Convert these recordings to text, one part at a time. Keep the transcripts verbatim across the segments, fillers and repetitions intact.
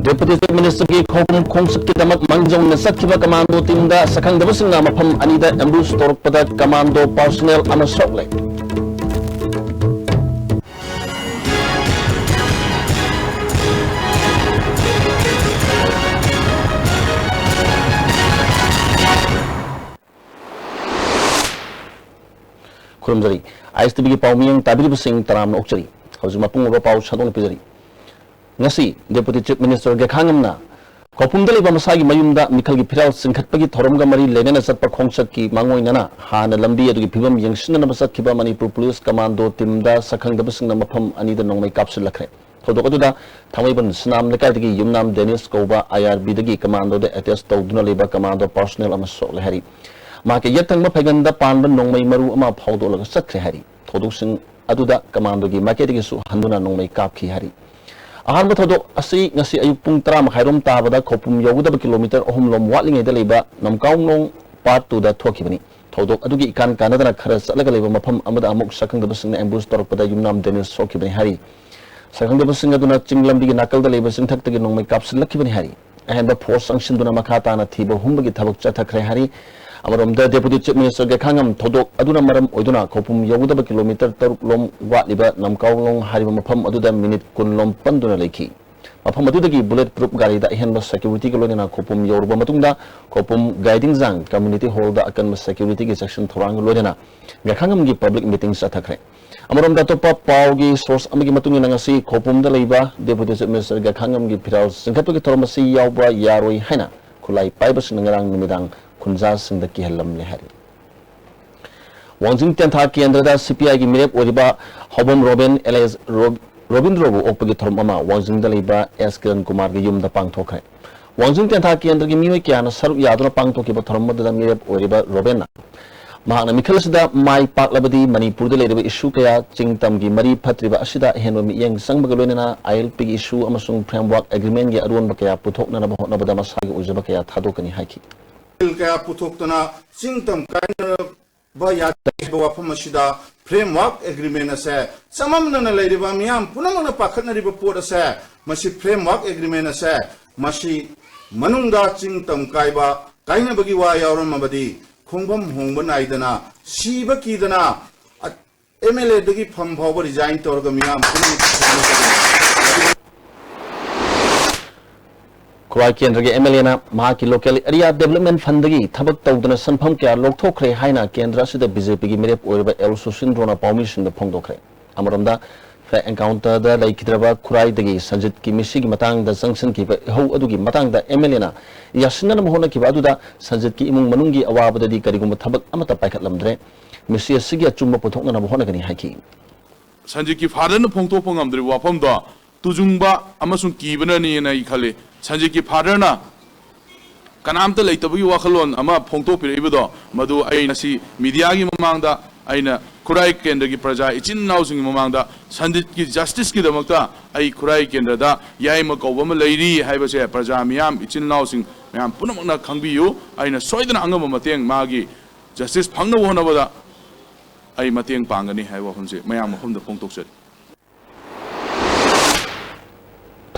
Deputy Chief Minister ꯒꯤ ꯈꯣꯡ-, ꯈꯣꯡꯆꯠꯀꯤꯗꯃꯛ ꯃꯥꯡꯖꯧꯅꯅ ꯆꯠꯈꯤꯕ commando team ꯗ ꯁꯛꯈꯪꯗꯕꯁꯤꯡꯅ ꯃꯐꯝ ꯑꯅꯤꯗ ambush ꯇꯧꯔꯛꯄꯗ commando personnel ꯑꯃ ꯁꯣꯛꯂꯦ꯫ ꯈꯨꯔꯨꯝꯖꯔꯤ꯫ ꯑꯥꯏ ꯑꯦꯁ ꯇꯤ ꯚꯤ ꯒꯤ ꯄꯥꯎ ꯃꯤꯠꯌꯦꯡ ꯇꯥꯕꯤꯔꯤꯕꯁꯤꯡ ꯇꯔꯥꯝꯅ ꯑꯣꯛꯆꯔꯤ꯫ ꯍꯧꯖꯤꯛ ꯃꯄꯨꯡ ꯑꯣꯏꯕ ꯄꯥꯎ ꯁꯟꯗꯣꯛꯅ ꯄꯤꯖꯔꯤ꯫ ꯉꯁꯤ Deputy Chief Minister ꯒꯦꯈꯥꯉꯝꯅ ꯈꯧꯄꯨꯝꯗ ꯂꯩꯕ ꯃꯁꯥꯒꯤ ꯃꯌꯨꯝꯗ ꯃꯤꯈꯜꯒꯤ ꯐꯤꯔꯥꯜ ꯆꯤꯡꯈꯠꯄꯒꯤ ꯊꯧꯔꯝꯒ ꯃꯔꯤ ꯂꯩꯅꯅ ꯆꯠꯄ ꯈꯣꯡꯆꯠꯀꯤ ꯃꯥꯡꯑꯣꯏꯅꯅ ꯍꯥꯟꯅ ꯂꯝꯕꯤ ꯑꯗꯨꯒꯤ ꯐꯤꯕꯝ ꯌꯦꯡꯁꯤꯟꯅꯅꯕ ꯆꯠꯈꯤꯕ ꯃꯅꯤꯄꯨꯔ ꯄꯨꯂꯤꯁ commando team ꯗ ꯁꯛꯈꯪꯗꯕꯁꯤꯡꯅ ꯃꯐꯝ ꯑꯅꯤꯗ ꯅꯣꯡꯃꯩ ꯀꯥꯞꯁꯤꯜꯂꯛꯈ꯭ꯔꯦ꯫ ꯊꯧꯗꯣꯛ ꯑꯗꯨꯗ ꯊꯥꯡꯃꯩꯕꯟ ꯁꯅꯥꯝ ꯂꯩꯀꯥꯏꯗꯒꯤ ꯌꯨꯝꯅꯥꯝ ꯗꯦꯅꯤꯁ ꯀꯧꯕ ꯑꯥꯏ ꯑꯥꯔ ꯕꯤ ꯗꯒꯤ commando ꯗ attach ꯇꯧꯗꯨꯅ ꯂꯩꯕ commando personnel ꯑꯃ ꯁꯣꯛꯂꯦ ꯍꯥꯏꯔꯤ꯫ ꯃꯍꯥꯛꯀꯤ ꯌꯦꯠ ꯊꯪꯕ ꯐꯩꯒꯟꯗ ꯄꯥꯟꯕ ꯅꯣꯡꯃꯩ ꯃꯔꯨ ꯑꯃ ꯐꯥꯎꯗꯣꯛꯂꯒ ꯆꯠꯈ꯭ꯔꯦ ꯍꯥꯏꯔꯤ꯫ ꯊꯧꯗꯣꯛꯁꯤꯡ ꯑꯗꯨꯗ commando ꯒꯤ ꯃꯥꯏꯀꯩꯗꯒꯤꯁꯨ ꯍꯟꯗꯨꯅ ꯅꯣꯡꯃꯩ ꯀꯥꯞꯈꯤ ꯍꯥꯏꯔꯤ꯫ ꯑꯍꯥꯟꯕ ꯊꯧꯗꯣꯛ ꯑꯁꯤ ꯉꯁꯤ ꯑꯌꯨꯛ ꯄꯨꯡ ꯇꯔꯥ ꯃꯈꯥꯏꯔꯣꯝ ꯇꯥꯕꯗ ꯈꯧꯄꯨꯝ ꯌꯧꯒꯗꯕ ꯀꯤꯂꯣꯃꯤꯇꯔ ꯑꯍꯨꯝ ꯂꯣꯝ ꯋꯥꯠꯂꯤꯉꯩꯗ ꯂꯩꯕ ꯅꯝꯀꯥꯎꯂꯣꯡ part two ꯗ ꯊꯣꯛꯈꯤꯕꯅꯤ꯫ ꯊꯧꯗꯣꯛ ꯑꯗꯨꯒꯤ ꯏꯀꯥꯟ ꯀꯥꯟꯅꯗꯅ ꯈꯔ ꯆꯠꯂꯒ ꯂꯩꯕ ꯃꯐꯝ ꯑꯃꯗ ꯑꯃꯨꯛ ꯁꯛꯈꯪꯗꯕꯁꯤꯡꯅ ambush ꯇꯧꯔꯛꯄꯗ ꯌꯨꯝꯅꯥꯝ ꯗꯦꯅꯤꯁ ꯁꯣꯛꯈꯤꯕꯅꯤ ꯍꯥꯏꯔꯤ꯫ ꯁꯛꯈꯪꯗꯕꯁꯤꯡ ꯑꯗꯨꯅ ꯆꯤꯡ ꯂꯝꯕꯤꯒꯤ ꯅꯥꯀꯜꯗ ꯂꯩꯕ ꯆꯤꯡꯊꯛꯇꯒꯤ ꯅꯣꯡꯃꯩ ꯀꯥꯞꯁꯤꯜꯂꯛꯈꯤꯕꯅꯤ ꯍꯥꯏꯔꯤ꯫ ꯑꯍꯦꯟꯕ force ꯆꯪꯁꯤꯟꯗꯨꯅ ꯃꯈꯥ ꯇꯥꯅ ꯊꯤꯕ ꯍꯨꯝꯕꯒꯤ ꯊꯕꯛ ꯆꯠꯊꯈ꯭ꯔꯦ ꯍꯥꯏꯔꯤ꯫ ꯑꯃꯔꯣꯝꯗ Deputy Chief Minister ꯒꯦꯈꯥꯉꯝ ꯊꯧꯗꯣꯛ ꯑꯗꯨꯅ ꯃꯔꯝ ꯑꯣꯏꯗꯨꯅ ꯈꯧꯄꯨꯝ ꯌꯧꯒꯗꯕ ꯀꯤꯂꯣꯃꯤꯇꯔ ꯇꯔꯨꯛ ꯂꯣꯝ ꯋꯥꯠꯂꯤꯕ ꯅꯝꯀꯥꯎꯂꯣꯡ ꯍꯥꯏꯔꯤꯕ ꯃꯐꯝ ꯑꯗꯨꯗ ꯃꯤꯅꯤꯠ ꯀꯨꯟ ꯂꯣꯝ ꯄꯟꯗꯨꯅ ꯂꯩꯈꯤ꯫ ꯃꯐꯝ ꯑꯗꯨꯗꯒꯤ bullet proof ꯒꯥꯔꯤꯗ ꯑꯍꯦꯟꯕ security ꯒ ꯂꯣꯏꯅꯅ ꯈꯧꯄꯨꯝ ꯌꯧꯔꯕ ꯃꯇꯨꯡꯗ ꯈꯧꯄꯨꯝ ꯒꯥꯏꯗꯤꯡꯖꯥꯡ community hall ꯗ ꯑꯀꯟꯕ security ꯒꯤ section ꯊꯧꯔꯥꯡꯒ ꯂꯣꯏꯅꯅ ꯒꯦꯈꯥꯉꯝꯒꯤ public meeting ꯆꯠꯊꯈ꯭ꯔꯦ꯫ ꯑꯃꯔꯣꯝꯗ ꯑꯇꯣꯞꯄ ꯄꯥꯎꯒꯤ source ꯑꯃꯒꯤ ꯃꯇꯨꯡ ꯏꯟꯅ ꯉꯁꯤ ꯈꯧꯄꯨꯝꯗ ꯂꯩꯕ Deputy Chief Minister ꯒꯦꯈꯥꯉꯝꯒꯤ ꯐꯤꯔꯥꯜ ꯆꯤꯡꯈꯠꯄꯒꯤ ꯊꯧꯔꯝ ꯑꯁꯤ ꯌꯥꯎꯕ ꯌꯥꯔꯣꯏ ꯍꯥꯏꯅ ꯈꯨꯠꯂꯥꯏ ꯄꯥꯏꯕꯁꯤꯡꯅ ꯉꯔꯥꯡ ꯅꯨꯃꯤꯗꯥꯡ ꯈꯨꯟꯖꯥꯁꯤꯡꯗ ꯀꯤꯍꯜꯂꯝꯂꯦ ꯍꯥꯏꯔꯤ꯫ ꯋꯥꯡꯖꯤꯡ ꯇꯦꯟꯊꯥ ꯀꯦꯟꯗ꯭ꯔꯗ ꯁꯤ ꯄꯤ ꯑꯥꯏꯒꯤ ꯃꯤꯔꯦꯞ ꯑꯣꯏꯔꯤꯕ ꯍꯥꯎꯕꯝ ꯔꯣꯕꯤꯟ alias ꯔꯣꯕ-, ꯔꯣꯕꯤꯟꯗ꯭ꯔꯣꯕꯨ ꯑꯣꯛꯄꯒꯤ ꯊꯧꯔꯝ ꯑꯃ ꯋꯥꯡꯖꯤꯡꯗ ꯂꯩꯕ ꯑꯦꯁ ꯀꯤꯔꯟ ꯀꯨꯃꯥꯔꯒꯤ ꯌꯨꯝꯗ ꯄꯥꯡꯊꯣꯛꯈ꯭ꯔꯦ꯫ ꯋꯥꯡꯖꯤꯡ ꯇꯦꯟꯊꯥ ꯀꯦꯟꯗ꯭ꯔꯒꯤ ꯃꯤꯑꯣꯏ ꯀꯌꯥꯅ ꯁꯔꯨꯛ ꯌꯥꯗꯨꯅ ꯄꯥꯡꯊꯣꯛꯈꯤꯕ ꯊꯧꯔꯝ ꯑꯗꯨꯗ ꯃꯤꯔꯦꯞ ꯑꯣꯏꯔꯤꯕ ꯔꯣꯕꯤꯟꯅ ꯃꯍꯥꯛꯅ ꯃꯤꯈꯜ ꯑꯁꯤꯗ ꯃꯥꯏ ꯄꯥꯛꯂꯕꯗꯤ ꯃꯅꯤꯄꯨꯔꯗ ꯂꯩꯔꯤꯕ issue ꯀꯌꯥ, ꯆꯤꯡ ꯇꯝꯒꯤ ꯃꯔꯤ ꯐꯠꯇ꯭ꯔꯤꯕ ꯑꯁꯤꯗ ꯑꯍꯦꯟꯕ ꯃꯤꯠꯌꯦꯡ ꯆꯪꯕꯒ ꯂꯣꯏꯅꯅ ꯑꯥꯏ ꯑꯦꯜ ꯄꯤꯒꯤ issue ꯑꯃꯁꯨꯡ framework agreement ꯒꯤ ꯑꯔꯣꯟꯕ ꯀꯌꯥ ꯄꯨꯊꯣꯛꯅꯅꯕ ꯍꯣꯠꯅꯕꯗ ꯃꯁꯥꯒꯤ ꯑꯣꯏꯖꯕ ꯀꯌꯥ ꯊꯥꯗꯣꯛꯀꯅꯤ ꯍꯥꯏꯈꯤ꯫ ꯀꯌꯥ ꯄꯨꯊꯣꯛꯇꯅ ꯆꯤꯡ ꯇꯝ ꯀꯥꯏꯅꯕ ꯌꯥꯗꯦ ꯍꯥꯏꯕ ꯋꯥꯐꯝ ꯑꯁꯤꯗ framework agreement ꯑꯁꯦ, ꯆꯃꯝꯅꯅ ꯂꯩꯔꯤꯕ ꯃꯤꯌꯥꯝ ꯄꯨꯝꯅꯃꯛꯅ ꯄꯥꯈꯠꯅꯔꯤꯕ ꯄꯣꯠ ꯑꯁꯦ, ꯃꯁꯤ framework agreement ꯑꯁꯦ, ꯃꯁꯤ ꯃꯅꯨꯡꯗ ꯆꯤꯡ ꯇꯝ ꯀꯥꯏꯕ, ꯀꯥꯏꯅꯕꯒꯤ ꯋꯥ ꯌꯥꯎꯔꯝꯃꯕꯗꯤ, ꯈꯣꯡꯐꯝ ꯍꯣꯡꯕ ꯅꯥꯏꯗꯅ, ꯁꯤꯕ ꯀꯤꯗꯅ, ꯑ-, ꯑꯦꯝ ꯑꯦꯜ ꯑꯦꯗꯒꯤ ꯐꯝ ꯐꯥꯎꯕ resign ꯇꯧꯔꯒ ꯃꯤꯌꯥꯝ ꯄꯨꯝꯅꯃꯛ ꯈꯨꯔꯥꯏ ꯀꯦꯟꯗ꯭ꯔꯒꯤ ꯑꯦꯝ ꯑꯦꯜ ꯑꯦꯅ ꯃꯍꯥꯛꯀꯤ local area development fundꯗꯒꯤ ꯊꯕꯛ ꯇꯧꯗꯅ ꯁꯦꯟꯐꯝ ꯀꯌꯥ ꯂꯧꯊꯣꯛꯈ꯭ꯔꯦ ꯍꯥꯏꯅ ꯀꯦꯟꯗ꯭ꯔ ꯑꯁꯤꯗ ꯕꯤ ꯖꯦ ꯄꯤꯒꯤ ꯃꯤꯔꯦꯞ ꯑꯣꯏꯔꯤꯕ ꯑꯦꯜ ꯁꯨꯁꯤꯟꯗ꯭ꯔꯣꯅ ꯄꯥꯎꯃꯤꯁꯤꯡꯗ ꯐꯣꯡꯗꯣꯛꯈ꯭ꯔꯦ꯫ ꯑꯃꯔꯣꯝꯗ, flag encounterꯗ ꯂꯩꯈꯤꯗ꯭ꯔꯕ ꯈꯨꯔꯥꯏꯗꯒꯤ ꯁꯟꯖꯤꯠꯀꯤ ꯃꯤꯁꯤꯒꯤ ꯃꯇꯥꯡꯗ ꯆꯪꯁꯤꯟꯈꯤꯕ ꯏꯍꯧ ꯑꯗꯨꯒꯤ ꯃꯇꯥꯡꯗ ꯑꯦꯝ ꯑꯦꯜ ꯑꯦꯅ ꯌꯥꯁꯤꯟꯅꯅꯕ ꯍꯣꯠꯅꯈꯤꯕ ꯑꯗꯨꯗ ꯁꯟꯖꯤꯠꯀꯤ ꯏꯃꯨꯡ ꯃꯅꯨꯡꯒꯤ ꯑꯋꯥꯕꯗꯗꯤ ꯀꯔꯤꯒꯨꯝꯕ ꯊꯕꯛ ꯑꯃꯠꯇ ꯄꯥꯏꯈꯠꯂꯝꯗ꯭ꯔꯦ꯫ ꯃꯤꯁꯤ ꯑꯁꯤꯒꯤ ꯑꯆꯨꯝꯕ ꯄꯨꯊꯣꯛꯅꯅꯕ ꯍꯣꯠꯅꯒꯅꯤ ꯍꯥꯏꯈꯤ꯫ ꯁꯟꯖꯤꯠꯀꯤ fatherꯅ ꯐꯣꯡꯗꯣꯛꯄ ꯉꯝꯗ꯭ꯔꯤꯕ ꯋꯥꯐꯝꯗꯣ ꯇꯨꯖꯨꯡꯕ ꯑꯃꯁꯨꯡ ꯀꯤꯕꯅꯅꯤꯅ ꯑꯩ ꯈꯜꯂꯤ꯫ ꯁꯟꯖꯤꯠꯀꯤ fatherꯅ ꯀꯅꯥꯝꯇ ꯂꯩꯇꯕꯒꯤ ꯋꯥꯈꯜꯂꯣꯟ ꯑꯃ ꯐꯣꯡꯗꯣꯛꯄꯤꯔꯛꯏꯕꯗꯣ, ꯃꯗꯨ ꯑꯩ ꯉꯁꯤ mediaꯒꯤ ꯃꯃꯥꯡꯗ ꯑꯩꯅ ꯈꯨꯔꯥꯏ ꯀꯦꯟꯗ꯭ꯔꯒꯤ ꯄ꯭ꯔꯖꯥ ꯏꯆꯤꯟ ꯏꯅꯥꯎꯁꯤꯡꯒꯤ ꯃꯃꯥꯡꯗ ꯁꯟꯖꯤꯠꯀꯤ justiceꯀꯤꯗꯃꯛꯇ ꯑꯩ ꯈꯨꯔꯥꯏ ꯀꯦꯟꯗ꯭ꯔꯗ ꯌꯥꯏꯃ ꯀꯧꯕ ꯑꯃ ꯂꯩꯔꯤ ꯍꯥꯏꯕꯁꯦ ꯄ꯭ꯔꯖꯥ ꯃꯤꯌꯥꯝ, ꯏꯆꯤꯟ ꯏꯅꯥꯎꯁꯤꯡ ꯃꯌꯥꯝ ꯄꯨꯝꯅꯃꯛꯅ ꯈꯪꯕꯤꯌꯨ꯫ ꯑꯩꯅ ꯁꯣꯏꯗꯅ ꯑꯉꯝꯕ ꯃꯇꯦꯡ ꯃꯥꯒꯤ justice ꯐꯪꯅꯕ ꯍꯣꯠꯅꯕꯗ ꯑꯩ ꯃꯇꯦꯡ ꯄꯥꯡꯒꯅꯤ ꯍꯥꯏꯕ ꯋꯥꯐꯝꯁꯦ ꯃꯌꯥꯝ ꯃꯐꯝꯗ ꯐꯣꯡꯗꯣꯛꯆꯔꯤ꯫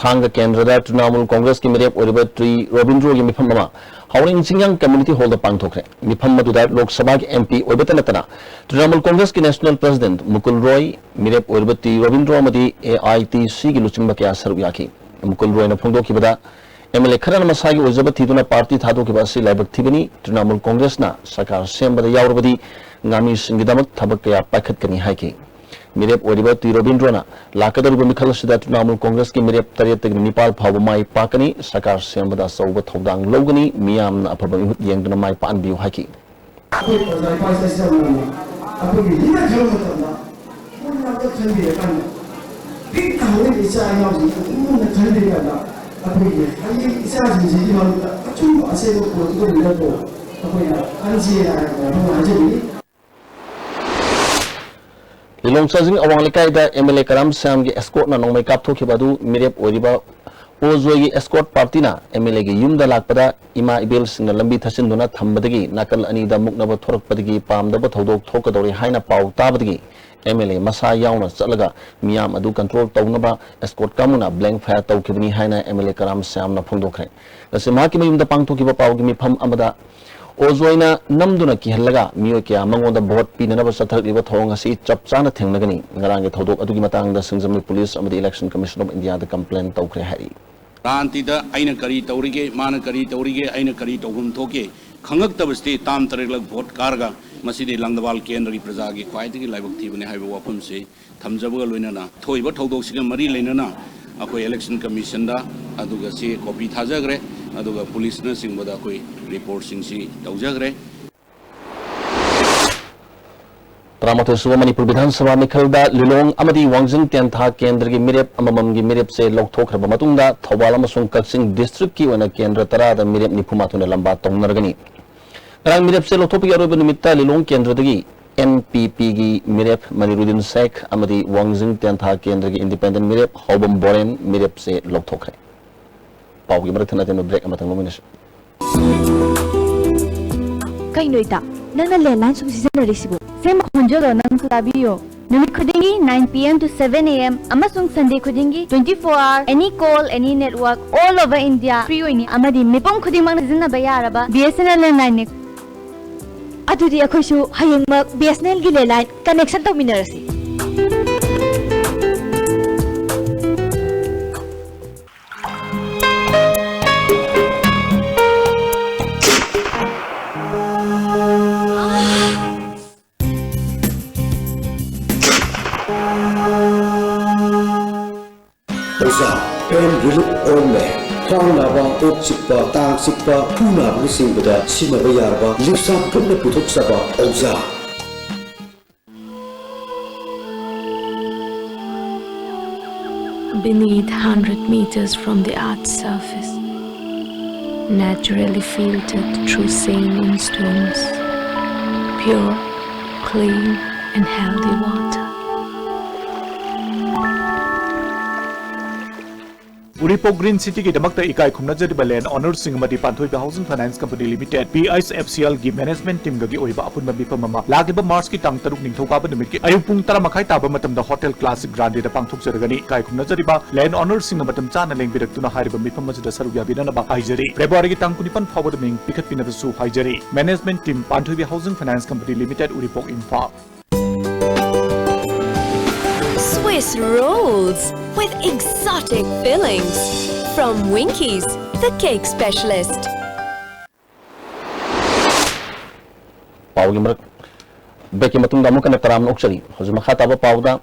ꯊꯥꯡꯒ ꯀꯦꯟꯗ꯭ꯔꯗ ꯇ꯭ꯔꯤꯅꯥꯃꯨꯜ ꯀꯣꯡꯒ꯭ꯔꯦꯁꯀꯤ ꯃꯤꯔꯦꯞ ꯑꯣꯏꯔꯤꯕ ꯇ꯭ꯔꯤ ꯔꯣꯕꯤꯟꯗ꯭ꯔꯣꯒꯤ ꯃꯤꯐꯝ ꯑꯃ ꯍꯥꯎꯔꯦꯟ ꯆꯤꯡꯌꯥꯡ community hallꯗ ꯄꯥꯡꯊꯣꯛꯈ꯭ꯔꯦ꯫ ꯃꯤꯐꯝ ꯑꯗꯨꯗ ꯂꯣꯛ ꯁꯚꯥꯒꯤ M P ꯑꯣꯏꯕꯇ ꯅꯠꯇꯅ ꯇ꯭ꯔꯤꯅꯥꯃꯨꯜ ꯀꯣꯡꯒ꯭ꯔꯦꯁꯀꯤ national president ꯃꯨꯀꯨꯜ ꯔꯣꯏ, ꯃꯤꯔꯦꯞ ꯑꯣꯏꯔꯤꯕ ꯇ꯭ꯔꯤ ꯔꯣꯕꯤꯟꯗ꯭ꯔꯣ ꯑꯃꯗꯤ A I T Cꯒꯤ ꯂꯨꯆꯤꯡꯕ ꯀꯌꯥ ꯁꯔꯨꯛ ꯌꯥꯈꯤ꯫ ꯃꯨꯀꯨꯜ ꯔꯣꯏꯅ ꯐꯣꯡꯗꯣꯛꯈꯤꯕꯗ, M L A ꯈꯔꯅ ꯃꯁꯥꯒꯤ ꯑꯣꯏꯖꯕ ꯊꯤꯗꯨꯅ party ꯊꯥꯗꯣꯛꯈꯤꯕ ꯑꯁꯤ ꯂꯥꯏꯕꯛ ꯊꯤꯕꯅꯤ꯫ ꯇ꯭ꯔꯤꯅꯥꯃꯨꯜ ꯀꯣꯡꯒ꯭ꯔꯦꯁꯅ ꯁꯔꯀꯥꯔ ꯁꯦꯝꯕꯗ ꯌꯥꯎꯔꯕꯗꯤ ꯉꯥꯃꯤꯁꯤꯡꯒꯤꯗꯃꯛ ꯊꯕꯛ ꯀꯌꯥ ꯄꯥꯏꯈꯠꯀꯅꯤ ꯍꯥꯏꯈꯤ꯫ ꯃꯤꯔꯦꯞ ꯑꯣꯏꯔꯤꯕ ꯇꯤ ꯔꯣꯕꯤꯟꯗ꯭ꯔꯣꯅ ꯂꯥꯛꯀꯗꯧꯔꯤꯕ ꯃꯤꯈꯜ ꯑꯁꯤꯗ ꯇ꯭ꯔꯤꯅꯥꯃꯨꯜ ꯀꯣꯡꯒ꯭ꯔꯦꯁꯀꯤ ꯃꯤꯔꯦꯞ ꯇꯔꯦꯠꯇꯒꯤꯅ ꯅꯤꯄꯥꯜ ꯐꯥꯎꯕ ꯃꯥꯏ ꯄꯥꯛꯀꯅꯤ, ꯁꯔꯀꯥꯔ ꯁꯦꯝꯕꯗ ꯑꯆꯧꯕ ꯊꯧꯗꯥꯡ ꯂꯧꯒꯅꯤ, ꯃꯤꯌꯥꯝꯅ ꯑꯐꯕ ꯃꯤꯍꯨꯠ ꯌꯦꯡꯗꯨꯅ ꯃꯥꯏ ꯄꯥꯛꯍꯟꯕꯤꯌꯨ ꯍꯥꯏꯈꯤ꯫ ꯑꯩꯈꯣꯏ ꯄ꯭ꯔꯖꯥ ꯏꯄꯥ ꯏꯆꯥ ꯏꯆꯥ ꯃꯌꯥꯝꯅ ꯑꯩꯈꯣꯏꯒꯤ leader ꯈꯟꯕ ꯃꯇꯝꯗ ꯃꯨꯟꯅ ꯑꯝꯇ ꯈꯟꯕꯤꯔꯀꯥꯟꯗ, ꯄꯤꯛꯅ ꯍꯧꯔꯛꯏꯕ ꯏꯆꯥ ꯏꯅꯥꯎꯁꯤꯡꯁꯤ ꯃꯨꯟꯅ ꯈꯟꯕꯤꯔꯀꯥꯟꯗ, ꯑꯩꯈꯣꯏꯒꯤ ꯍꯌꯦꯡ ꯏꯆꯥꯁꯤꯡꯁꯤꯒꯤ ꯃꯔꯛꯇ ꯑꯆꯨꯝꯕ ꯑꯁꯦꯡꯕ ꯄꯨꯔꯛꯀꯗꯧꯔꯤꯕ ꯑꯗꯣ ꯑꯩꯈꯣꯏꯅ ꯈꯟꯁꯤ ꯍꯥꯏꯅ ꯋꯥꯐꯝ ꯍꯥꯏꯖꯅꯤꯡꯏ꯫ ꯂꯤꯂꯣꯡ ꯆꯥꯖꯤꯡ ꯑꯋꯥꯡ ꯂꯩꯀꯥꯏꯗ M L A ꯀꯔꯥꯝ ꯁ꯭ꯌꯥꯝꯒꯤ escortꯅ ꯅꯣꯡꯃꯩ ꯀꯥꯞꯊꯣꯛꯈꯤꯕ ꯑꯗꯨ ꯃꯤꯔꯦꯞ ꯑꯣꯏꯔꯤꯕ ꯑꯣ ꯖꯣꯏꯒꯤ escort partyꯅ MLAꯒꯤ ꯌꯨꯝꯗ ꯂꯥꯛꯄꯗ ꯏꯃꯥ ꯏꯕꯦꯜꯁꯤꯡꯅ ꯂꯝꯕꯤ ꯊꯠꯆꯤꯟꯗꯨꯅ ꯊꯝꯕꯗꯒꯤ ꯅꯥꯀꯜ ꯑꯅꯤꯗ ꯃꯨꯛꯅꯕ ꯊꯣꯔꯛꯄꯗꯒꯤ ꯄꯥꯝꯗꯕ ꯊꯧꯗꯣꯛ ꯊꯣꯛꯀꯗꯧꯔꯦ ꯍꯥꯏꯅ ꯄꯥꯎ ꯇꯥꯕꯗꯒꯤ MLA ꯃꯁꯥ ꯌꯥꯎꯅ ꯆꯠꯂꯒ ꯃꯤꯌꯥꯝ ꯑꯗꯨ control ꯇꯧꯅꯕ escort ꯀꯥꯡꯕꯨꯅ blank fire ꯇꯧꯈꯤꯕꯅꯤ ꯍꯥꯏꯅ MLA ꯀꯔꯥꯝ ꯁ꯭ꯌꯥꯝꯅ ꯐꯣꯡꯗꯣꯛꯈ꯭ꯔꯦ꯫ ꯉꯁꯤ ꯃꯍꯥꯛꯀꯤ ꯃꯌꯨꯝꯗ ꯄꯥꯡꯊꯣꯛꯈꯤꯕ ꯄꯥꯎꯒꯤ ꯃꯤꯐꯝ ꯑꯃꯗ ꯑꯣꯖꯣꯏꯅ ꯅꯝꯗꯨꯅ ꯀꯤꯍꯜꯂꯒ ꯃꯤꯑꯣꯏ ꯀꯌꯥ ꯃꯉꯣꯟꯗ vote ꯄꯤꯅꯅꯕ ꯆꯠꯊꯔꯛꯂꯤꯕ ꯊꯧꯑꯣꯡ ꯑꯁꯤ ꯆꯞ ꯆꯥꯅ ꯊꯦꯡꯅꯒꯅꯤ꯫ ꯉꯔꯥꯡꯒꯤ ꯊꯧꯗꯣꯛ ꯑꯗꯨꯒꯤ ꯃꯇꯥꯡꯗ ꯁꯤꯡꯖꯃꯩ police ꯑꯃꯗꯤ Election Commission of Indiaꯗ complain ꯇꯧꯈ꯭ꯔꯦ ꯍꯥꯏꯔꯤ꯫ ꯔꯥꯟꯇꯤꯗ ꯑꯩꯅ ꯀꯔꯤ ꯇꯧꯔꯤꯒꯦ, ꯃꯥꯅ ꯀꯔꯤ ꯇꯧꯔꯤꯒꯦ, ꯑꯩꯅ ꯀꯔꯤ ꯇꯧꯐꯝ ꯊꯣꯛꯀꯦ ꯈꯪꯉꯛꯇꯕꯁꯤꯗꯤ ꯇꯥꯝ ꯇꯔꯦꯠꯂꯛ vote ꯀꯥꯔꯒ ꯃꯁꯤꯗꯤ ꯂꯪꯗꯕꯥꯜ ꯀꯦꯟꯗ꯭ꯔꯒꯤ ꯄ꯭ꯔꯖꯥꯒꯤ ꯈ꯭ꯋꯥꯏꯗꯒꯤ ꯂꯥꯏꯕꯛ ꯊꯤꯕꯅꯤ ꯍꯥꯏꯕ ꯋꯥꯐꯝꯁꯤ ꯊꯝꯖꯕꯒ ꯂꯣꯏꯅꯅ ꯊꯣꯛꯏꯕ ꯊꯧꯗꯣꯛꯁꯤꯒ ꯃꯔꯤ ꯂꯩꯅꯅ ꯑꯩꯈꯣꯏ Election Commissionꯗ ꯑꯗꯨꯒ ꯆꯦ copy ꯊꯥꯖꯈ꯭ꯔꯦ, ꯑꯗꯨꯒ policeꯅꯆꯤꯡꯕꯗ ꯑꯩꯈꯣꯏ reportꯁꯤꯡꯁꯤ ꯇꯧꯖꯈ꯭ꯔꯦ꯫ ꯇꯔꯥꯃꯥꯊꯣꯏ ꯁꯨꯕ ꯃꯅꯤꯄꯨꯔ ꯕꯤꯙꯥꯟ ꯁꯚꯥ ꯃꯤꯈꯜꯗ ꯂꯤꯂꯣꯡ ꯑꯃꯗꯤ ꯋꯥꯡꯖꯤꯡ ꯇꯦꯟꯊꯥ ꯀꯦꯟꯗ꯭ꯔꯒꯤ ꯃꯤꯔꯦꯞ ꯑꯃꯃꯝꯒꯤ ꯃꯤꯔꯦꯞꯁꯦ ꯂꯧꯊꯣꯛꯈ꯭ꯔꯕ ꯃꯇꯨꯡꯗ ꯊꯧꯕꯥꯜ ꯑꯃꯁꯨꯡ ꯀꯛꯆꯤꯡ districtꯀꯤ ꯑꯣꯏꯅ ꯀꯦꯟꯗ꯭ꯔ ꯇꯔꯥꯗ ꯃꯤꯔꯦꯞ ꯅꯤꯐꯨ ꯃꯥꯊꯣꯏꯅ ꯂꯝꯕꯥ ꯇꯧꯅꯔꯒꯅꯤ꯫ ꯉꯔꯥꯡ ꯃꯤꯔꯦꯞꯁꯦ ꯂꯧꯊꯣꯛꯄꯒꯤ ꯑꯔꯣꯏꯕ ꯅꯨꯃꯤꯠꯇ ꯂꯤꯂꯣꯡ ꯀꯦꯟꯗ꯭ꯔꯗꯒꯤ NPPꯒꯤ ꯃꯤꯔꯦꯞ ꯃꯅꯤꯔꯨꯗꯤꯟ ꯁꯦꯈ ꯑꯃꯗꯤ ꯋꯥꯡꯖꯤꯡ ꯇꯦꯟꯊꯥ ꯀꯦꯟꯗ꯭ꯔꯒꯤ independent ꯃꯤꯔꯦꯞ ꯍꯥꯎꯕꯝ ꯕꯣꯔꯦꯟ ꯃꯤꯔꯦꯞꯁꯦ ꯂꯧꯊꯣꯛꯈ꯭ꯔꯦ꯫ ꯄꯥꯎꯒꯤ ꯃꯔꯛ ꯊꯠꯅ ꯊꯠꯅ break ꯑꯃꯇꯪ ꯂꯧꯃꯤꯟꯅꯁꯤ꯫ ꯀꯩꯅꯣ ꯏꯇꯥ, ꯅꯪꯅ landline ꯁꯨꯝ ꯁꯤꯖꯤꯟꯅꯔꯤꯁꯤꯕꯣ? ꯁꯦꯝꯕ ꯈꯣꯟꯖꯦꯜꯗꯣ ꯅꯪꯁꯨ ꯇꯥꯕꯤꯌꯣ꯫ ꯅꯨꯃꯤꯠ ꯈꯨꯗꯤꯡꯒꯤ nine PM to seven AM ꯑꯃꯁꯨꯡ Sunday ꯈꯨꯗꯤꯡꯒꯤ twenty four hour any call, any network, all over India free ꯑꯣꯏꯅꯤ ꯑꯃꯗꯤ ꯃꯤꯄꯨꯝ ꯈꯨꯗꯤꯡꯃꯛꯅ ꯁꯤꯖꯤꯟꯅꯕ ꯌꯥꯔꯕ BSNL landlineꯅꯤ꯫ ꯑꯗꯨꯗꯤ ꯑꯩꯈꯣꯏꯁꯨ ꯍꯌꯦꯡꯃꯛ BSNLꯒꯤ landline connection ꯇꯧꯃꯤꯟꯅꯔꯁꯤ꯫ ꯑꯣꯖꯥ, pain relief ointment, ꯈ꯭ꯋꯥꯡ ꯅꯥꯕ, ꯀꯣꯛ ꯆꯤꯛꯄ, ꯇꯥꯡ ꯆꯤꯛꯄ, ꯈꯨ ꯅꯥꯕꯅꯆꯤꯡꯕꯗ ꯁꯤꯖꯤꯟꯅꯕ ꯌꯥꯔꯕ ꯂꯤꯞꯁꯥ ꯐꯨꯠꯅ ꯄꯨꯊꯣꯛꯆꯕ ꯑꯣꯖꯥ꯫ Beneath, hundred meters from the earth's surface, naturally filtered through saline stones, pure, clean, and healthy water. Uripok green ꯁꯤꯇꯤꯒꯤꯗꯃꯛꯇ ꯏꯀꯥꯏ ꯈꯨꯝꯅꯖꯔꯤꯕ ꯂꯦꯟ ꯑꯣꯅꯔꯁꯤꯡ ꯑꯃꯗꯤ Panthoibi housing finance company limited, P H F C ꯑꯦꯜꯒꯤ ꯃꯦꯅꯦꯖꯃꯦꯟꯠ ꯇꯤꯝꯒꯒꯤ ꯑꯣꯏꯕ ꯑꯄꯨꯟꯕ ꯃꯤꯐꯝ ꯑꯃ ꯂꯥꯛꯂꯤꯕ ꯃꯥꯔꯆꯀꯤ ꯇꯥꯡ ꯇꯔꯨꯛ ꯅꯤꯡꯊꯧꯀꯥꯕ ꯅꯨꯃꯤꯠꯀꯤ ꯑꯌꯨꯛ ꯄꯨꯡ ꯇꯔꯥ ꯃꯈꯥꯏ ꯇꯥꯕ ꯃꯇꯝꯗ ꯍꯣꯇꯦꯜ ꯀ꯭ꯂꯥꯁꯤꯛ ꯒ꯭ꯔꯥꯟꯗꯦꯗ ꯄꯥꯡꯊꯣꯛꯆꯔꯒꯅꯤ꯫ ꯏꯀꯥꯏ ꯈꯨꯝꯅꯖꯔꯤꯕ ꯂꯦꯟ ꯑꯣꯅꯔꯁꯤꯡꯅ ꯃꯇꯝ ꯆꯥꯅ ꯂꯦꯡꯕꯤꯔꯛꯇꯨꯅ ꯍꯥꯏꯔꯤꯕ ꯃꯤꯐꯝ ꯑꯁꯤꯗ ꯁꯔꯨꯛ ꯌꯥꯕꯤꯅꯅꯕ ꯍꯥꯏꯖꯔꯤ꯫ ꯐꯦꯕ꯭ꯔꯨꯋꯥꯔꯤꯒꯤ ꯇꯥꯡ ꯀꯨꯟꯅꯤꯄꯥꯟ ꯐꯥꯎꯕꯗ ꯃꯤꯡ ꯄꯤꯈꯠꯄꯤꯅꯕꯁꯨ ꯍꯥꯏꯖꯔꯤ꯫ Management team, Panthoibi housing finance company limited, Uripok, Imphal. Swiss rolls with exotic fillings from Winkies, the cake specialist. ꯄꯥꯎꯒꯤ ꯃꯔꯛ ꯕ꯭ꯔꯦꯛꯀꯤ ꯃꯇꯨꯡꯗ ꯑꯃꯨꯛ ꯍꯟꯅ ꯇꯔꯥꯝꯅ ꯑꯣꯛꯆꯔꯤ꯫ ꯍꯧꯖꯤꯛ ꯃꯈꯥ ꯇꯥꯕ ꯄꯥꯎꯗ,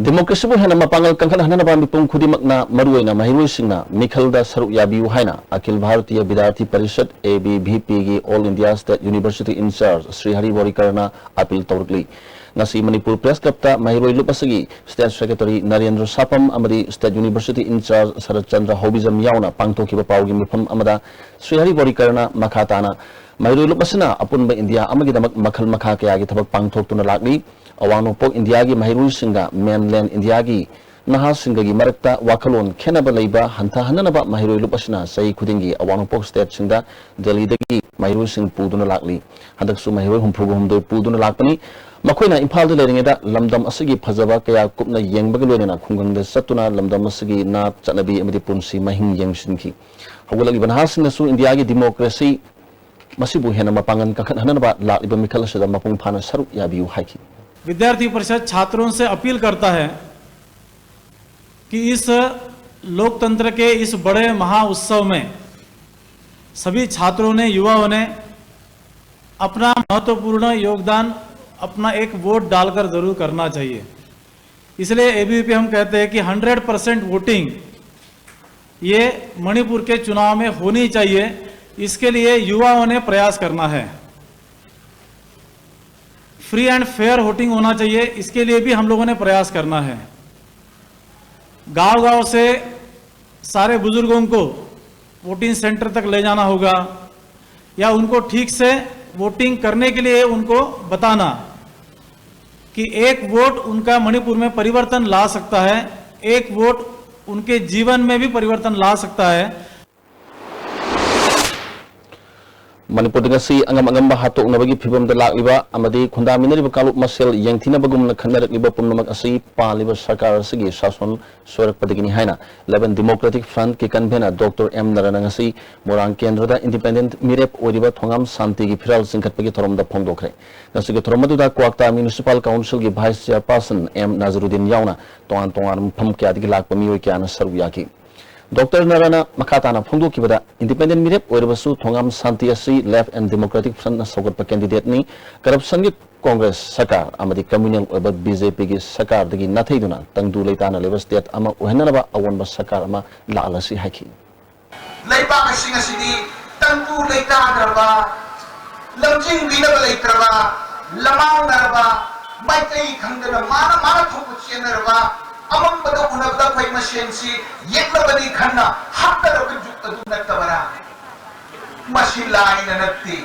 ꯗꯦꯃꯣꯀ꯭ꯔꯦꯁꯤꯕꯨ ꯍꯦꯟꯅ ꯃꯄꯥꯡꯒꯜ ꯀꯟꯈꯠꯍꯟꯅꯕ ꯃꯤꯄꯨꯝ ꯈꯨꯗꯤꯡꯃꯛꯅ, ꯃꯔꯨꯑꯣꯏꯅ ꯃꯍꯩꯔꯣꯏꯁꯤꯡꯅ ꯃꯤꯈꯜꯗ ꯁꯔꯨꯛ ꯌꯥꯕꯤꯌꯨ ꯍꯥꯏꯅ Akhil Bharatiya Vidyarthi Parishad, A B V ꯄꯤꯒꯤ all India state university incharge Shri Hari ꯕꯣꯔꯤꯀꯔꯅ ꯑꯄꯤꯜ ꯇꯧꯔꯛꯂꯤ꯫ ꯉꯁꯤ ꯃꯅꯤꯄꯨꯔ ꯄ꯭ꯔꯦꯁ ꯀ꯭ꯂꯕꯇ ꯃꯍꯩꯔꯣꯏ ꯂꯨꯞ ꯑꯁꯤꯒꯤ ꯁ꯭ꯇꯦꯠ ꯁꯦꯀ꯭ꯔꯦꯇꯔꯤ ꯅꯔꯦꯟꯗ꯭ꯔ ꯁꯥꯄꯝ ꯑꯃꯗꯤ ꯁ꯭ꯇꯦꯠ ꯌꯨꯅꯤꯚꯔꯁꯤꯇꯤ ꯏꯟꯆꯥꯔꯖ ꯁꯔꯠ ꯆꯟꯗ꯭ꯔ ꯍꯧꯕꯤꯖꯝ ꯌꯥꯎꯅ ꯄꯥꯡꯊꯣꯛꯈꯤꯕ ꯄꯥꯎꯒꯤ ꯃꯤꯐꯝ ꯑꯃꯗ ꯁ꯭ꯔꯤ ꯍꯔꯤ ꯕꯣꯔꯤꯀꯔꯅ ꯃꯈꯥ ꯇꯥꯅ, ꯃꯍꯩꯔꯣꯏ ꯂꯨꯞ ꯑꯁꯤꯅ ꯑꯄꯨꯟꯕ ꯏꯟꯗꯤꯌꯥ ꯑꯃꯒꯤꯗꯃꯛ ꯃꯈꯜ ꯃꯈꯥ ꯀꯌꯥꯒꯤ ꯊꯕꯛ ꯄꯥꯡꯊꯣꯛꯇꯨꯅ ꯂꯥꯛꯂꯤ꯫ ꯑꯋꯥꯡ ꯅꯣꯡꯄꯣꯛ ꯏꯟꯗꯤꯌꯥꯒꯤ ꯃꯍꯩꯔꯣꯏꯁꯤꯡꯒ ꯃꯦꯟꯂꯦꯟ ꯏꯟꯗꯤꯌꯥꯒꯤ ꯅꯍꯥꯁꯤꯡꯒꯒꯤ ꯃꯔꯛꯇ ꯋꯥꯈꯜꯂꯣꯟ ꯈꯦꯠꯅꯕ ꯂꯩꯕ ꯍꯟꯊꯍꯟꯅꯅꯕ ꯃꯍꯩꯔꯣꯏ ꯂꯨꯞ ꯑꯁꯤꯅ ꯆꯍꯤ ꯈꯨꯗꯤꯡꯒꯤ ꯑꯋꯥꯡ ꯅꯣꯡꯄꯣꯛ ꯁ꯭ꯇꯦꯠꯁꯤꯡꯗ ꯗꯦꯜꯂꯤꯗꯒꯤ ꯃꯍꯩꯔꯣꯏꯁꯤꯡ ꯄꯨꯗꯨꯅ ꯂꯥꯛꯂꯤ꯫ ꯍꯟꯗꯛꯁꯨ ꯃꯍꯩꯔꯣꯏ ꯍꯨꯝꯐꯨꯒ ꯍꯨꯝꯗꯣꯏ ꯄꯨꯗꯨꯅ ꯂꯥꯛꯄꯅꯤ꯫ ꯃꯈꯣꯏꯅ ꯏꯝꯐꯥꯜꯗ ꯂꯩꯔꯤꯉꯩꯗ ꯂꯝꯗꯝ ꯑꯁꯤꯒꯤ ꯐꯖꯕ ꯀꯌꯥ ꯀꯨꯞꯅ ꯌꯦꯡꯕꯒ ꯂꯣꯏꯅꯅ ꯈꯨꯡꯒꯪꯗ ꯆꯠꯇꯨꯅ ꯂꯝꯗꯝ ꯑꯁꯤꯒꯤ ꯅꯥꯠ, ꯆꯠꯅꯕꯤ ꯑꯃꯗꯤ ꯄꯨꯟꯁꯤ ꯃꯍꯤꯡ ꯌꯦꯡꯁꯤꯟꯈꯤ꯫ ꯍꯧꯒꯠꯂꯛꯂꯤꯕ ꯅꯍꯥꯁꯤꯡꯅꯁꯨ ꯏꯟꯗꯤꯌꯥꯒꯤ ꯗꯤꯃꯣꯀ꯭ꯔꯦꯁꯤ ꯃꯁꯤꯕꯨ ꯍꯦꯟꯅ ꯃꯄꯥꯡꯒꯜ ꯀꯟꯈꯠꯍꯟꯅꯕ ꯂꯥꯛꯂꯤꯕ ꯃꯤꯈꯜ ꯑꯁꯤꯗ ꯃꯄꯨꯡ ꯐꯥꯅ ꯁꯔꯨꯛ ꯌꯥꯕꯤꯌꯨ ꯍꯥꯏꯈꯤ꯫ विद्यार्थी परिषद छात्रों से अपील करता है कि इस लोकतंत्र के इस बड़े महाउत्सव में सभी छात्रों ने, युवाओं ने अपना महत्वपूर्ण योगदान, अपना एक वोट डालकर जरूर करना चाहिए। इसलिए एबीवीपी हम कहते हैं कि हंड्रेड परसेंट वोटिंग ये मणिपुर के चुनाव में होनी चाहिए। इसके लिए युवाओं ने प्रयास करना है। फ्री एंड फेयर वोटिंग होना चाहिए, इसके लिए भी हम लोगों ने प्रयास करना है। गांव गांव से सारे बुजुर्गों को वोटिंग सेंटर तक ले जाना होगा या उनको ठीक से वोटिंग करने के लिए उनको बताना कि एक वोट उनका मणिपुर में परिवर्तन ला सकता है, एक वोट उनके जीवन में भी परिवर्तन ला सकता है। ꯃꯅꯤꯄꯨꯔꯗ ꯉꯁꯤ ꯑꯉꯝ ꯑꯉꯝꯕ ꯍꯥꯠꯇꯣꯛꯅꯕꯒꯤ ꯐꯤꯕꯝꯗ ꯂꯥꯛꯂꯤꯕ ꯑꯃꯗꯤ ꯈꯨꯟꯗꯥꯃꯤꯟꯅꯔꯤꯕ ꯀꯥꯡꯂꯨꯞ ꯃꯁꯦꯜ ꯌꯦꯡꯊꯤꯅꯕꯒꯨꯝꯅ ꯈꯟꯅꯔꯛꯂꯤꯕ ꯄꯨꯝꯅꯃꯛ ꯑꯁꯤ ꯄꯥꯜꯂꯤꯕ ꯁꯔꯀꯥꯔ ꯑꯁꯤꯒꯤ ꯁꯥꯁꯣꯟ ꯁꯣꯏꯔꯛꯄꯗꯒꯤꯅꯤ ꯍꯥꯏꯅ Eleven Democratic Front ꯀꯤ convener Doctor M ꯅꯔꯥꯅ ꯉꯁꯤ ꯃꯣꯏꯔꯥꯡ ꯀꯦꯟꯗ꯭ꯔꯗ independent ꯃꯤꯔꯦꯞ ꯑꯣꯏꯔꯤꯕ ꯊꯣꯉꯥꯝ ꯁꯥꯟꯇꯤꯒꯤ ꯐꯤꯔꯥꯜ ꯆꯤꯡꯈꯠꯄꯒꯤ ꯊꯧꯔꯝꯗ ꯐꯣꯡꯗꯣꯛꯈ꯭ꯔꯦ꯫ ꯉꯁꯤꯒꯤ ꯊꯧꯔꯝ ꯑꯗꯨꯗ ꯀ꯭ꯋꯥꯛꯇꯥ Municipal Council ꯒꯤ Vice Chairperson M ꯅꯥꯖꯔꯨꯗꯤꯟ ꯌꯥꯎꯅ ꯇꯣꯉꯥꯟ ꯇꯣꯉꯥꯟꯕ ꯃꯐꯝ ꯀꯌꯥꯗꯒꯤ ꯂꯥꯛꯄ ꯃꯤꯑꯣꯏ ꯀꯌꯥꯅ ꯁꯔꯨꯛ ꯌꯥꯈꯤ꯫ Doctor ꯅꯔꯥꯅ ꯃꯈꯥ ꯇꯥꯅ ꯐꯣꯡꯗꯣꯛꯈꯤꯕꯗ, independent ꯃꯤꯔꯦꯞ ꯑꯣꯏꯔꯕꯁꯨ ꯊꯣꯉꯥꯝ ꯁꯥꯟꯇꯤ ꯑꯁꯤ Left and Democratic Front ꯅ ꯁꯧꯒꯠꯄ candidate ꯅꯤ꯫ Corruption ꯒꯤ Congress ꯁꯔꯀꯥꯔ ꯑꯃꯗꯤ communal ꯑꯣꯏꯕ BJP ꯒꯤ ꯁꯔꯀꯥꯔꯗꯒꯤ ꯅꯥꯊꯩꯗꯨꯅ ꯇꯪꯗꯨ ꯂꯩꯇꯥꯅ ꯂꯩꯕ state ꯑꯃ ꯑꯣꯏꯍꯟꯅꯅꯕ ꯑꯑꯣꯟꯕ ꯁꯔꯀꯥꯔ ꯑꯃ ꯂꯥꯛꯍꯜꯂꯁꯤ ꯍꯥꯏꯈꯤ꯫ ꯂꯩꯕꯥꯛ ꯑꯁꯤ ꯉꯁꯤꯗꯤ ꯇꯪꯗꯨ ꯂꯩꯇꯥꯗ꯭ꯔꯕ, ꯂꯝꯖꯤꯡꯕꯤꯅꯕ ꯂꯩꯇ꯭ꯔꯕ, ꯂꯃꯥꯡꯅꯔꯕ, ꯃꯥꯏꯀꯩ ꯈꯪꯗꯅ ꯃꯥꯅ ꯃꯥꯅ ꯊꯣꯛꯄ ꯆꯦꯟꯅꯔꯕ, ꯑꯃꯝꯕꯗ ꯎꯅꯕꯗ ꯑꯩꯈꯣꯏ ꯃꯁꯦꯟꯁꯤ ꯌꯦꯛꯅꯕꯅꯤ ꯈꯟꯅ ꯍꯥꯠꯅꯔꯕ ꯖꯨꯛ ꯑꯗꯨ ꯅꯠꯇꯕꯔꯥ? ꯃꯁꯤ ꯂꯥꯏꯅ ꯅꯠꯇꯦ꯫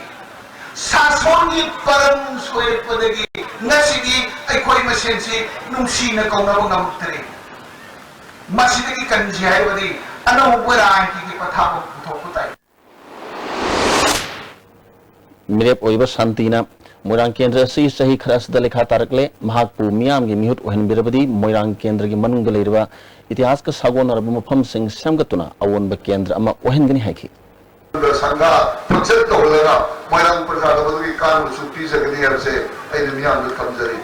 ꯁꯥꯁꯣꯟꯒꯤ ꯄꯔꯝ ꯁꯣꯏꯔꯛꯄꯗꯒꯤ ꯉꯁꯤꯗꯤ ꯑꯩꯈꯣꯏ ꯃꯁꯦꯟꯁꯤ ꯅꯨꯡꯁꯤꯅ ꯀꯧꯅꯕ ꯉꯝꯃꯛꯇ꯭ꯔꯦ꯫ ꯃꯁꯤꯗꯒꯤ ꯀꯟꯁꯤ ꯍꯥꯏꯔꯕꯗꯤ ꯑꯅꯧꯕ ꯔꯥꯖꯅꯤꯇꯤꯒꯤ ꯄꯊꯥꯞ ꯑꯃ ꯄꯨꯊꯣꯛꯄ ꯇꯥꯏ꯫ ꯃꯤꯔꯦꯞ ꯑꯣꯏꯕ ꯁꯥꯟꯇꯤꯅ ꯃꯣꯏꯔꯥꯡ ꯀꯦꯟꯗ꯭ꯔ ꯑꯁꯤ ꯆꯍꯤ ꯈꯔ ꯑꯁꯤꯗ ꯂꯩꯈꯥ ꯇꯥꯔꯛꯂꯦ꯫ ꯃꯍꯥꯛꯄꯨ ꯃꯤꯌꯥꯝꯒꯤ ꯃꯤꯍꯨꯠ ꯑꯣꯏꯍꯟꯕꯤꯔꯕꯗꯤ ꯃꯣꯏꯔꯥꯡ ꯀꯦꯟꯗ꯭ꯔꯒꯤ ꯃꯅꯨꯡꯗ ꯂꯩꯔꯤꯕ ꯏꯇꯤꯍꯥꯁꯀ ꯁꯥꯒꯣꯟꯅꯔꯕ ꯃꯐꯝꯁꯤꯡ ꯁꯦꯝꯒꯠꯇꯨꯅ ꯑꯑꯣꯟꯕ ꯀꯦꯟꯗ꯭ꯔ ꯑꯃ ꯑꯣꯏꯍꯟꯒꯅꯤ ꯍꯥꯏꯈꯤ꯫ ꯁꯪꯒꯥ ꯐꯪꯁꯟ ꯇꯧꯍꯜꯂꯒ ꯃꯣꯏꯔꯥꯡ ꯄ꯭ꯔꯖꯥꯗ ꯃꯗꯨꯒꯤ ꯀꯥꯟꯅꯕꯁꯨ ꯄꯤꯖꯒꯅꯤ ꯍꯥꯏꯕꯁꯦ ꯑꯩꯅ ꯃꯤꯌꯥꯝꯗ ꯊꯝꯖꯔꯤ꯫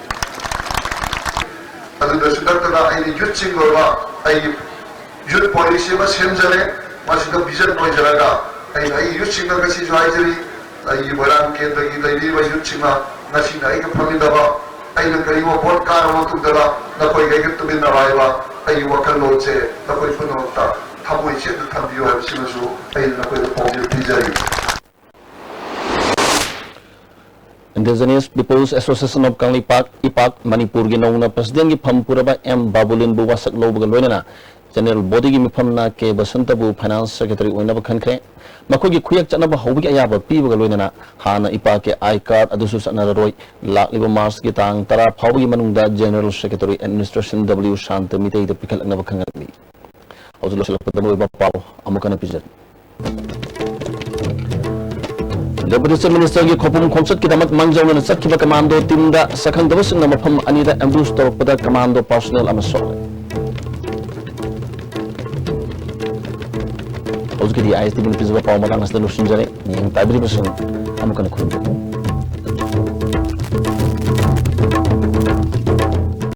ꯑꯗꯨꯗꯁꯨ ꯅꯠꯇꯅ ꯑꯩꯅ ꯌꯨꯠꯁꯤꯡꯒꯤ ꯑꯣꯏꯕ ꯑꯩꯒꯤ ꯌꯨꯠ ꯄꯣꯂꯤꯁꯤ ꯑꯃ ꯁꯦꯝꯖꯔꯦ꯫ ꯃꯁꯤꯗ ꯚꯤꯖꯟ ꯑꯣꯏꯖꯔꯒ ꯑꯩꯅ ꯑꯩꯒꯤ ꯌꯨꯠꯁꯤꯡꯗ ꯉꯁꯤꯁꯨ ꯍꯥꯏꯖꯔꯤ, ꯑꯩꯒꯤ ꯃꯣꯏꯔꯥꯡ ꯀꯦꯟꯗ꯭ꯔꯒꯤ ꯂꯩꯕꯤꯔꯤꯕ ꯌꯨꯠꯁꯤꯡꯅ ꯉꯁꯤꯅ ꯑꯩꯒ ꯐꯝꯃꯤꯟꯅꯕ, ꯑꯩꯅ ꯀꯔꯤꯒꯨꯝꯕ ꯚꯣꯠ ꯀꯥꯔꯕ ꯃꯇꯨꯡꯗ ꯅꯈꯣꯏꯒ ꯑꯩꯒ ꯇꯨꯃꯤꯟꯅꯕ ꯍꯥꯏꯕ ꯑꯩꯒꯤ ꯋꯥꯈꯜꯂꯣꯟꯁꯦ ꯅꯈꯣꯏ ꯄꯨꯝꯅꯃꯛꯇ ꯊꯃꯣꯏ ꯁꯦꯡꯅ ꯊꯝꯕꯤꯌꯨ ꯍꯥꯏꯕꯁꯤꯃꯁꯨ ꯑꯩꯅ ꯅꯈꯣꯏꯗ ꯄꯥꯎꯖꯦꯜ ꯄꯤꯖꯔꯤ꯫ Indigenous Peoples Association of Kangleipak, ꯏꯄꯥꯛ, ꯃꯅꯤꯄꯨꯔꯒꯤ ꯅꯧꯅ president ꯀꯤ ꯐꯝ ꯄꯨꯔꯕ ꯑꯦꯝ ꯕꯥꯕꯨꯂꯤꯟꯕꯨ ꯋꯥꯁꯛ ꯂꯧꯕꯒ ꯂꯣꯏꯅꯅ General Body ꯒꯤ ꯃꯤꯐꯝꯅ ꯀꯦ ꯕꯁꯟꯇꯕꯨ Finance Secretary ꯑꯣꯏꯅꯕ ꯈꯟꯈ꯭ꯔꯦ꯫ ꯃꯈꯣꯏꯒꯤ ꯈꯨꯌꯦꯛ ꯆꯠꯅꯕ ꯍꯧꯕꯒꯤ ꯑꯌꯥꯕ ꯄꯤꯕꯒ ꯂꯣꯏꯅꯅ ꯍꯥꯟꯅ ꯏꯄꯥꯛꯀꯤ I card ꯑꯗꯨꯁꯨ ꯆꯠꯅꯔꯔꯣꯏ꯫ ꯂꯥꯛꯂꯤꯕ March ꯀꯤ ꯇꯥꯡ ꯇꯔꯥ ꯐꯥꯎꯕꯒꯤ ꯃꯅꯨꯡꯗ General Secretary Administration W ꯁꯥꯟꯇ ꯃꯤꯇꯩꯗ ꯄꯤꯈꯠꯂꯛꯅꯕ ꯈꯪꯍꯜꯂꯤ꯫ ꯍꯧꯖꯤꯛ ꯂꯣꯏꯁꯤꯜꯂꯛꯄꯗ ꯂꯣꯏꯕ ꯄꯥꯎ ꯑꯃꯨꯛꯀ ꯍꯟꯅ ꯄꯤꯖꯔꯤ꯫ Deputy Chief Minister ꯒꯤ ꯈꯧꯄꯨꯝ ꯈꯣꯡꯆꯠꯀꯤꯗꯃꯛ ꯃꯥꯡꯖꯧꯅꯅ ꯆꯠꯈꯤꯕ commando team ꯗ ꯁꯛꯈꯪꯗꯕꯁꯤꯡꯅ ꯃꯐꯝ ꯑꯅꯤꯗ ambush ꯇꯧꯔꯛꯄꯗ commando personnel ꯑꯃ ꯁꯣꯛꯂꯦ꯫ ꯍꯧꯖꯤꯛꯀꯤꯗꯤ ISTV ꯅ ꯄꯤꯖꯕ ꯄꯥꯎ ꯃꯇꯥꯡ ꯑꯁꯤꯗ ꯂꯣꯏꯁꯤꯟꯖꯔꯦ꯫ ꯃꯤꯠꯌꯦꯡ ꯇꯥꯕꯤꯔꯤꯕꯁꯤꯡ ꯑꯃꯨꯛꯀ ꯍꯟꯅ ꯈꯨꯔꯨꯝꯖꯔꯤ꯫